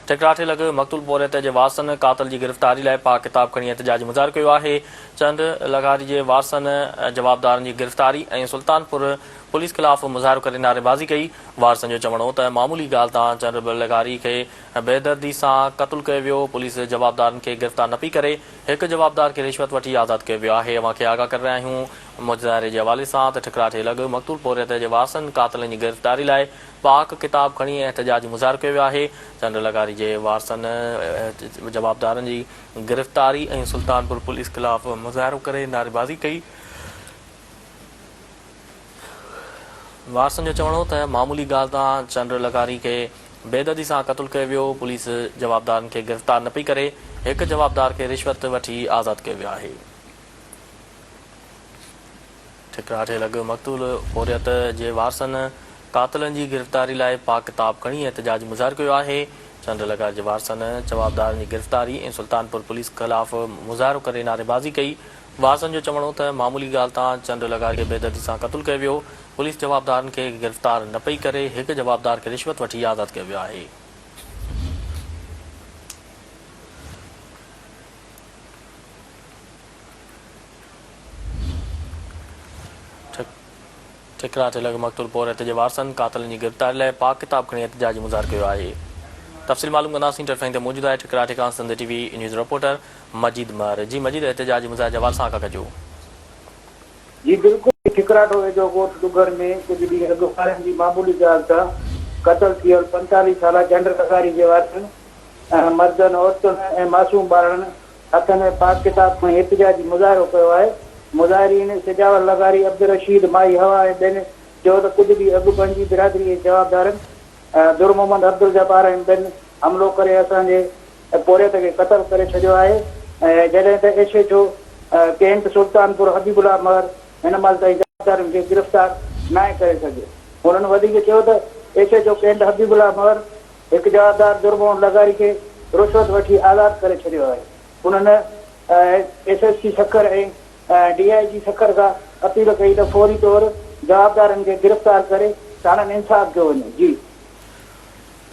ٺڪراٺي لڳ مقتول پورهيت جي وارثن قاتل جي گرفتاري لاء پاڪ ڪتاب کڻي احتجاجي مظاهرو ڪيو آهي. چند لغاري جي وارثن جوابدارن جي گرفتاري ۽ سلطانپور پوليس خلاف مظاهرو ڪري نعريبازي ڪئي. وارثن جو چوڻ هو ته معمولي ڳالهه تان چند لغاري کي بيدردي سان قتل ڪيو ويو، پوليس جوابدارن کي گرفتار نه پئي ڪري، هڪ جوابدار کي رشوت وٺي آزاد ڪيو ويو آهي. اوهان کي آگاهه ڪري رهيا آهيون مظاهري جي حوالي سان ته ٺڪراٺي لڳ مقتول پورهيت جي وارثن قاتلن جي گرفتاري لاء پاڪ ڪتاب کڻي احتجاجي مظاهرو ڪيو ويو آهي، چنڊ لغاري جي وارثن جوابدارن جي گرفتاري ۽ سلطانپور پوليس خلاف مظاهرو ڪري نعريبازي ڪئي، وارثن جو چوڻ هو ته معمولي ڳالهه تان چنڊ لغاري کي بيدردي سان قتل ڪيو ويو، پوليس جوابدارن کي گرفتار نه پئي ڪري، هڪ جوابدار کي رشوت وٺي آزاد ڪيو ويو آهي. ٺڪراٺي لڳ مقتول پورهيت جي وارثن قاتلن جي گرفتاري لاء پاڪ ڪتاب کڻي احتجاجي مظاهرو ڪيو آهي. چنڊ لغاري جي وارثن جوابدارن جي گرفتاري ۽ سلطانپور پوليس خلاف مظاهرو ڪري نعريبازي ڪئي. وارثن جو چوڻ هو ته معمولي ڳالهه تان چنڊ لغاري کي بيدردي سان قتل ڪيو ويو، پوليس جوابدارن کي گرفتار نه پئي ڪري، هڪ جوابدار کي رشوت وٺي آزاد ڪيو ويو آهي. ٺڪراٺي لڳ مقتول پورهيت جي وارثن قاتلن جي گرفتاري لاء پاڪ ڪتاب کڻي احتجاجي مظاهرو ڪيو آهي. تفصيل معلوم ڪنداسين ٽريفڪ تي موجود آهي ٺڪراٺي کان Sindh T V news reporter Majeed Mehar جي مجيد احتجاجي مظاهري جي حوالي سان آگاهه ڪجو. جي بلڪل ٺڪراٺو ويجهو ڳوٺ ڏگهر ۾ ڪجهه ڏينهن اڳ ٻارن جي معمولي ڳالهه تان قتل ٿيل 45 سالا چنڊ لغاري جي وارثن مردن، عورتن ۽ معصوم ٻارڙن هٿ ۾ پاڪ ڪتاب کڻي احتجاجي مظاهرو ڪيو آهي. مظاهرين سجاول لغاري، عبدالرشيد، مائي حوا ۽ ٻين چيو ته ڪجهه ڏينهن اڳ پنهنجي برادري جي جوابدارن در محمد عبدالجبار ۽ ٻين حملو ڪري اسان جي پورهيت کي قتل ڪري ڇڏيو آهي جڏهن ته S H O cantt Sultanpur Habibullah Mehar هن مهل تائين جوابدارن کي گرفتار ناهي ڪري سگهيو. هنن وڌيڪ چيو ته S H O cantt Habibullah Mehar هڪ جوابدار درموهن لغاري کي رشوت وٺي آزاد ڪري ڇڏيو آهي. انهن S S P Sukkur ۽ D I G Sukkur کان اپيل ڪئي ته فوري طور جوابدارن کي گرفتار ڪري ساڻن انصاف ڪيو وڃي. جي.